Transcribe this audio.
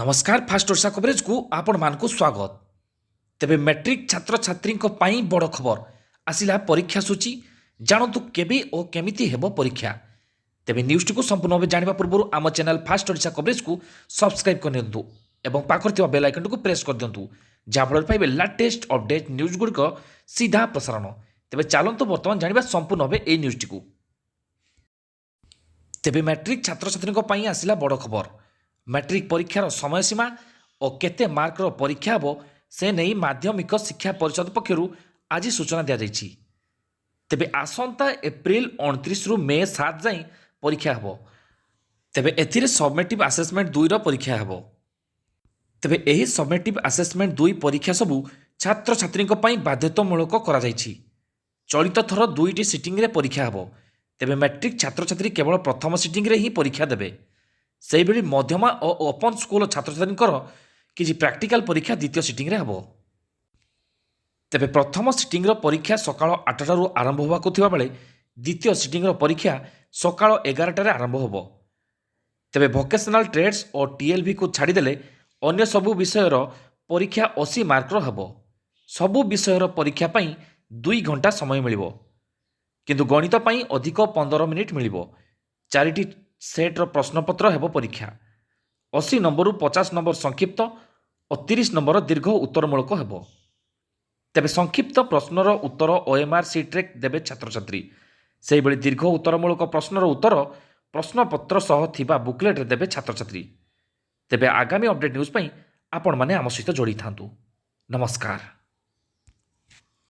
ନମସ୍କାର, ଫାଷ୍ଟ ଓଡ଼ିଶା କଭରେଜକୁ ଆପଣମାନଙ୍କୁ ସ୍ୱାଗତ। ତେବେ ମେଟ୍ରିକ୍ ଛାତ୍ରଛାତ୍ରୀଙ୍କ ପାଇଁ ବଡ଼ ଖବର ଆସିଲା। ପରୀକ୍ଷା ସୂଚୀ ଜାଣନ୍ତୁ, କେବେ ଓ କେମିତି ହେବ ପରୀକ୍ଷା। ତେବେ ନ୍ୟୁଜ୍ଟିକୁ ସମ୍ପୂର୍ଣ୍ଣ ଭାବେ ଜାଣିବା ପୂର୍ବରୁ ଆମ ଚ୍ୟାନେଲ୍ ଫାଷ୍ଟ ଓଡ଼ିଶା କଭରେଜକୁ ସବସ୍କ୍ରାଇବ୍ କରିନିଅନ୍ତୁ ଏବଂ ପାଖରେ ଥିବା ବେଲ୍ ଆଇକନ୍ଟିକୁ ପ୍ରେସ୍ କରିଦିଅନ୍ତୁ, ଯାହାଫଳରେ ପାଇବେ ଲାଟେଷ୍ଟ ଅପଡେଟ୍ ନ୍ୟୁଜ୍ ଗୁଡ଼ିକ ସିଧା ପ୍ରସାରଣ। ତେବେ ଚାଲନ୍ତୁ, ବର୍ତ୍ତମାନ ଜାଣିବା ସମ୍ପୂର୍ଣ୍ଣ ଭାବେ ଏହି ନ୍ୟୁଜ୍ଟିକୁ। ତେବେ ମ୍ୟାଟ୍ରିକ୍ ଛାତ୍ରଛାତ୍ରୀଙ୍କ ପାଇଁ ଆସିଲା ବଡ଼ ଖବର। ମ୍ୟାଟ୍ରିକ୍ ପରୀକ୍ଷାର ସମୟସୀମା ଓ କେତେ ମାର୍କର ପରୀକ୍ଷା ହେବ, ସେ ନେଇ ମାଧ୍ୟମିକ ଶିକ୍ଷା ପରିଷଦ ପକ୍ଷରୁ ଆଜି ସୂଚନା ଦିଆଯାଇଛି। ତେବେ ଆସନ୍ତା ଏପ୍ରିଲ 29ରୁ ମେ 7 ଯାଏଁ ପରୀକ୍ଷା ହେବ। ତେବେ ଏଥିରେ ସବମେଟିଭ୍ ଆସେସମେଣ୍ଟ 2ର ପରୀକ୍ଷା ହେବ। ତେବେ ଏହି ସବମେଟିଭ୍ ଆସେସମେଣ୍ଟ 2 ପରୀକ୍ଷା ସବୁ ଛାତ୍ରଛାତ୍ରୀଙ୍କ ପାଇଁ ବାଧ୍ୟତାମୂଳକ କରାଯାଇଛି। ଚଳିତ ଥର ଦୁଇଟି ସିଟିଂରେ ପରୀକ୍ଷା ହେବ। ତେବେ ମ୍ୟାଟ୍ରିକ୍ ଛାତ୍ରଛାତ୍ରୀ କେବଳ ପ୍ରଥମ ସିଟିଂରେ ହିଁ ପରୀକ୍ଷା ଦେବେ। ସେହିଭଳି ମଧ୍ୟମା ଓ ଓପନ୍ ସ୍କୁଲ ଛାତ୍ରଛାତ୍ରୀଙ୍କର କିଛି ପ୍ରାକ୍ଟିକାଲ ପରୀକ୍ଷା ଦ୍ୱିତୀୟ ସିଟିଂରେ ହେବ। ତେବେ ପ୍ରଥମ ସିଟିଂର ପରୀକ୍ଷା ସକାଳ 8ଟାରୁ ଆରମ୍ଭ ହେବାକୁ ଥିବାବେଳେ ଦ୍ୱିତୀୟ ସିଟିଂର ପରୀକ୍ଷା ସକାଳ 11ଟାରେ ଆରମ୍ଭ ହେବ। ତେବେ ଭୋକେସନାଲ ଟ୍ରେଡ୍ସ ଓ ଟିଏଲ୍ଭିକୁ ଛାଡ଼ିଦେଲେ ଅନ୍ୟ ସବୁ ବିଷୟର ପରୀକ୍ଷା 80 ମାର୍କର ହେବ। ସବୁ ବିଷୟର ପରୀକ୍ଷା ପାଇଁ 2 ଘଣ୍ଟା ସମୟ ମିଳିବ, କିନ୍ତୁ ଗଣିତ ପାଇଁ ଅଧିକ 15 ମିନିଟ୍ ମିଳିବ। ଚାରିଟି ସେଟ୍ର ପ୍ରଶ୍ନପତ୍ର ହେବ ପରୀକ୍ଷା। 80 ନମ୍ବରରୁ 50 ନମ୍ବର ସଂକ୍ଷିପ୍ତ ଓ 30 ନମ୍ବର ଦୀର୍ଘ ଉତ୍ତରମୂଳକ ହେବ। ତେବେ ସଂକ୍ଷିପ୍ତ ପ୍ରଶ୍ନର ଉତ୍ତର ଓଏମ୍ଆର୍ ସିଟ୍ରେ ଦେବେ ଛାତ୍ରଛାତ୍ରୀ। ସେହିଭଳି ଦୀର୍ଘ ଉତ୍ତରମୂଳକ ପ୍ରଶ୍ନର ଉତ୍ତର ପ୍ରଶ୍ନପତ୍ର ସହ ଥିବା ବୁକଲେଟ୍ରେ ଦେବେ ଛାତ୍ରଛାତ୍ରୀ। ତେବେ ଆଗାମୀ ଅପଡେଟ୍ ନ୍ୟୁଜ୍ ପାଇଁ ଆପଣମାନେ ଆମ ସହିତ ଯୋଡ଼ିଥାନ୍ତୁ। ନମସ୍କାର।